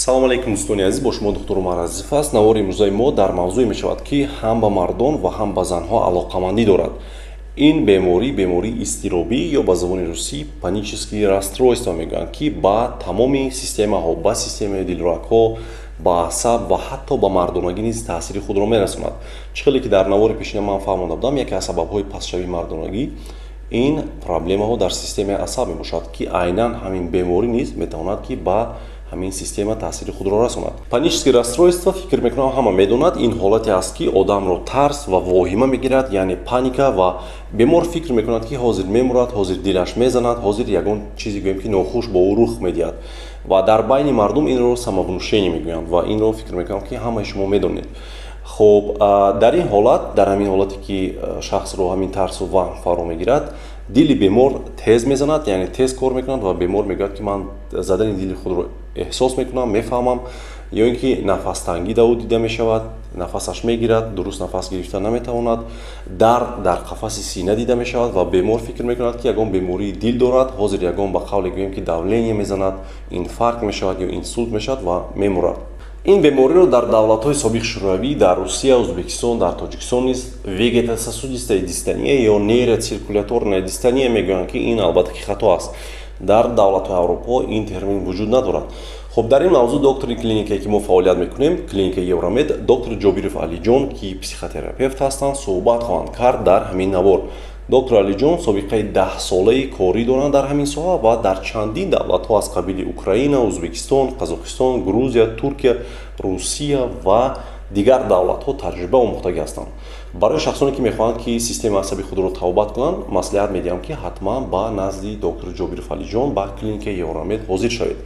Салому алейкум, дӯстони азиз, бо шумо доктор Умар Азизов аст. Навори имрӯзаи мо дар мавзӯе мешавад, ки ҳам ба мардон ва ҳам ба занҳо алоқамандӣ дорад. Ин беморӣ бемории изтиробӣ ё ба забони русӣ панические расстройства мегӯянд, ки ба тамоми системаҳо, ба системаи дилрагҳо, ба асаб ва ҳатто ба мардонагӣ низ таъсири худро мерасонад. Чӣ хеле ки дар навори пешина ман фаҳмонда будам, яке аз сабабҳои пастшавии мардонагӣ ин проблемаҳо дар системаи асаб мебошад, ки айнан ҳамин беморӣ низ метавонад, ки ба ҳамин система таъсири худро расонад. Панические расстройства, фикр мекунам, ҳама медонад, ин ҳолате аст, ки одамро тарс ва воҳима мегирад, яъне паника, ва бемор фикр мекунад, ки ҳозир мемурад, ҳозир дилаш мезанад, ҳозир ягон чизе, гӯем, ки нохуш бо ӯ рух медиҳад. Ва дар байни мардум инро самовнушение мегӯянд ва инро, фикр мекунам, ки ҳамаи шумо медонед. Хуб, дар ин ҳолат, дар ҳамин ҳолате ки шахсро ҳамин тарсу ваҳм фаро мегирад, дили бемор тез мезанад, яъне тез кор мекунад ва бемор мегӯяд, ки ман задани дили худро эҳсос мекунам, мефаҳмам, ё ин ки нафастангӣ дар ӯ дида мешавад, нафасаш мегирад, дуруст нафас гирифта наметавонад, дард дар қафаси сина дида мешавад ва бемор фикр мекунад, ки ягон бемории дил дорад, ҳозир ягон, ба қавле гӯем, ки давление мезанад, инфаркт мешавад ё инсулт мешавад ва мемурад. Ин бемориро дар давлатҳои собиқ Шӯравӣ, дар Русия, Ӯзбекистон, дар Тоҷикистон низ вегетососудистая дистония ё нейроциркуляторная дистония мегӯянд, ки ин, албатта, ки хато аст. Дар давлатҳои Аврупо ин термин вуҷуд надорад. Хуб, дар ин мавзӯъ доктори клиникае, ки мо фаъолият мекунем, клиникаи Евромед, доктор Ҷобиров Алиҷон, ки психотерапевт ҳастанд, суҳбат хоҳанд кард дар ҳамин навор. Доктор Алиҷон собиқаи 10-солаи корӣ доранд дар ҳамин соҳа ва дар чандин давлатҳо аз қабили Украина, Ӯзбекистон, Қазоқистон, Грузия, Туркия, Русия ва дигар давлатҳо таҷриба омӯхтагӣ ҳастанд. Барои шахсоне, ки мехоҳанд, ки системаи асаби худро табобат кунанд, маслиҳат медиҳам, ки ҳатман ба назди доктор Ҷобиров Алиҷон ба клиникаи Евромед ҳозир шавед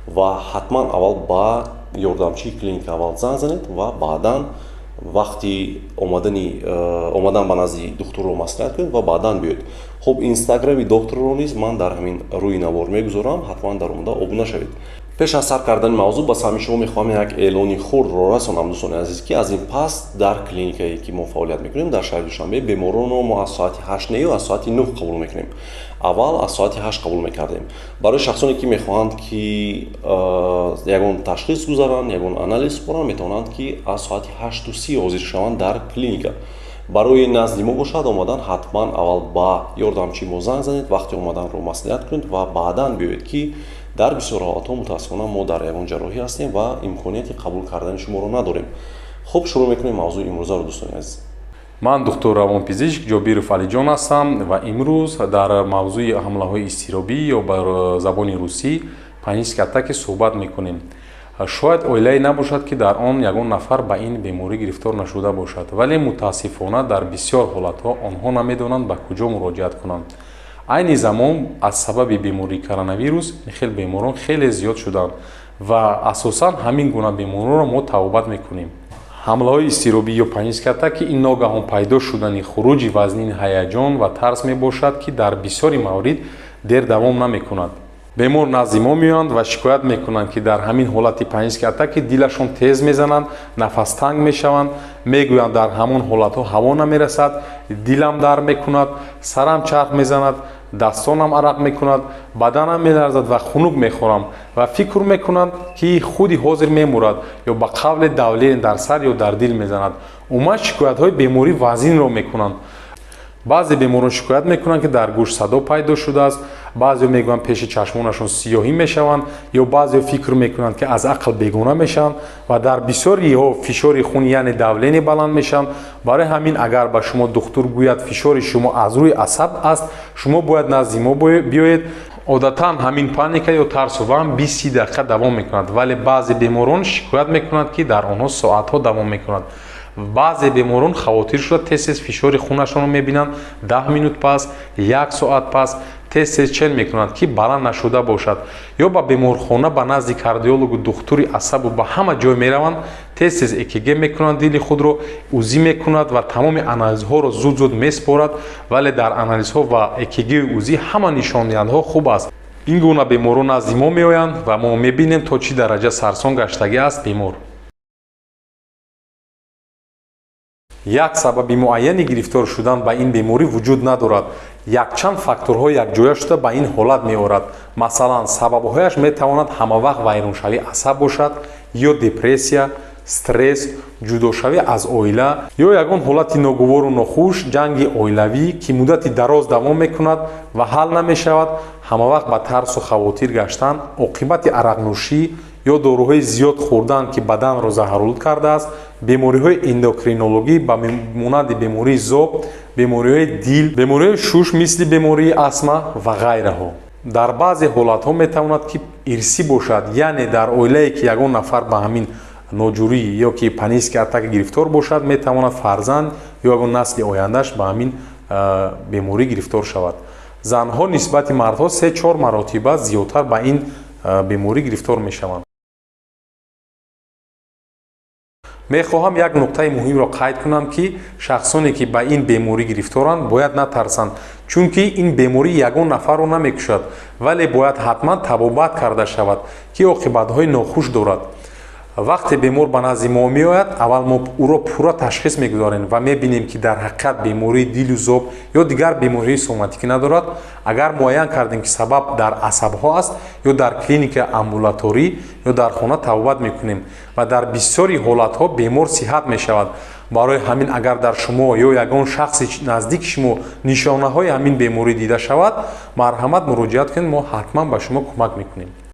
ва ҳатман аввал ба ёрдамчии клиника аввал занг занед ва баъдан вақти омадан ба назди духтурро маслиҳат кунед ва баъдан биёед. Хуб, инстаграми докторро низ ман дар ҳамин рӯи навор мегузорам, ҳатман дар омада обуна шавед. Пеш аз сар кардани мавзӯъ ба самъи шумо мехоҳам як эълони хурдро расонам, дӯстони азиз, ки аз ин пас дар клиникае, ки мо фаъолият мекунем дар шаҳри Душанбе, беморонро мо аз соати 8 нею аз соати 9 қабул мекунем. Аввал аз соати 8 қабул мекардем. Барои шахсоне, ки мехоҳанд, ки ягон ташхис гузаранд, ягон анализ супоранд, метавонанд, ки аз соати 8:30 ҳозир шаванд дар клиника. Барои назди мо бошад омадан, ҳатман аввал ба ёрдамчии мо занг занед, вақти омаданро маслиҳат кунед ва баъдан биёед, ки дар бисёр ҳолатҳо, мутаассифона, мо дар ягон ҷарроҳӣ ҳастем ва имконияти қабул кардани шуморо надорем. Хуб, шурӯъ мекунем мавзӯи имрӯзаро, дӯстони азиз. Ман доктор равонпизишк Ҷобиров Алиҷон ҳастам ва имрӯз дар мавзӯи ҳамлаҳои изтиробӣ ё ба забони русӣ панические атаки суҳбат мекунем. Шояд оилае набошад, ки дар он ягон нафар ба ин беморӣ гирифтор нашуда бошад, вале мутаассифона дар бисёр ҳолатҳо онҳо намедонанд, ба куҷо муроҷиат кунанд. Айни замон аз сабаби бемории коронавирус ин хел беморон хеле зиёд шуданд ва асосан ҳамин гуна беморонро мо табобат мекунем. Ҳамлаҳои изтиробӣ ё панические атаки ин ногаҳон пайдо шудани хуруҷи вазнини ҳаяҷон ва тарс мебошад, ки дар бисёри маврид дер давом намекунад. Бемор назди мо меоянд ва шикоят мекунанд, ки дар ҳамин ҳолати панические атаки дилашон тез мезананд, нафастанг мешаванд, мегӯянд, дар ҳамон ҳолатҳо ҳаво намерасад, дилам дард мекунад, сарам чарх мезанад, дастонам арақ мекунад, баданам меларзад ва хунук мехӯрам ва фикр мекунанд, ки худи ҳозир мемурад ё ба қавле давление дар сар ё дар дил мезанад. Умуман, шикоятҳои бемории вазнинро мекунанд. Баъзе беморон шикоят мекунанд, ки дар гӯш садо пайдо шудааст, баъзео мегӯянд, пеши чашмонашон сиёҳӣ мешаванд ё баъзео фикр мекунанд, ки аз ақл бегона мешаванд ва дар бисёриҳо фишори хун, яъне давление баланд мешаванд. Барои ҳамин, агар ба шумо духтур гӯяд, фишори шумо аз рӯи асаб аст, шумо бояд назди мо биёед. Одатан ҳамин паника ё тарсу ваҳм 20 дақиқа давом мекунад, вале баъзе беморон шикоят мекунанд, ки дар онҳо соатҳо давом мекунад. Баъзе беморон хавотир шуда, тез тез фишори хунашонро мебинанд, 10 минут пас, як соат пас тез тез чен мекунанд, ки баланд нашуда бошад, ё ба беморхона, ба назди кардиологу духтури асабу ба ҳама ҷой мераванд, тез тез ЭКГ мекунанд дили худро, УЗИ мекунад ва тамоми анализҳоро зуд зуд меспорад, вале дар анализҳо ва ЭКГ УЗИ ҳама нишондиҳандаҳо хуб аст. Ин гуна беморон назди мо меоянд ва мо мебинем, то чӣ дараҷа сарсон гаштагӣ аст бемор. Як сабаби муайяни гирифтор шудан ба ин беморӣ вуҷуд надорад. Якчанд факторҳо якҷоя шуда ба ин ҳолат меорад. Масалан, сабабҳояш метавонад ҳамавақт вайроншавии асаб бошад ё депрессия, стресс, ҷудошавӣ аз оила ё ягон ҳолати ногувору нохуш, ҷанги оилавӣ, ки муддати дароз давом мекунад ва ҳал намешавад, ҳамавақт ба тарсу хавотир гаштан, оқибати арақнӯшӣ ё доруҳои зиёд хӯрдан, ки баданро заҳролуд кардааст, бемориҳои эндокринологӣ ба монанди бемории зоб, бемориҳои дил, бемориҳои шуш мисли бемории астма ва ғайраҳо. Дар баъзе ҳолатҳо метавонад, ки ирсӣ бошад, яъне дар оилае, ки ягон нафар ба ҳамин ноҷурӣ ё ки панический атака гирифтор бошад, метавонад фарзанд ё ягон насли ояндаш ба ҳамин беморӣ гирифтор шавад. Занҳо нисбати мардҳо 3-4 маротиба зиёдтар ба ин беморӣ гирифтор мешаванд. Мехоҳам як нуқтаи муҳимро қайд кунам, ки шахсоне, ки ба ин беморӣ гирифторанд, бояд натарсанд, чунки ин беморӣ ягон нафарро намекушад, вале бояд ҳатман табобат карда шавад, ки оқибатҳои нохуш дорад. Вақте бемор ба назди мо меояд, аввал мо ӯро пурра ташхис мегузорем ва мебинем, ки дар ҳақиқат бемории дилу зоб ё дигар бемориҳои соматикӣ надорад. Агар муайян кардем, ки сабаб дар асабҳо аст, ё дар клиника амбулаторӣ, ё дар хона табобат мекунем ва дар бисёри ҳолатҳо бемор сиҳат мешавад. Барои ҳамин, агар дар шумо ё ягон шахси наздики шумо нишонаҳои ҳамин беморӣ дида шавад, марҳамат, муроҷиат кунед, мо ҳатман ба шумо кӯмак мекунем.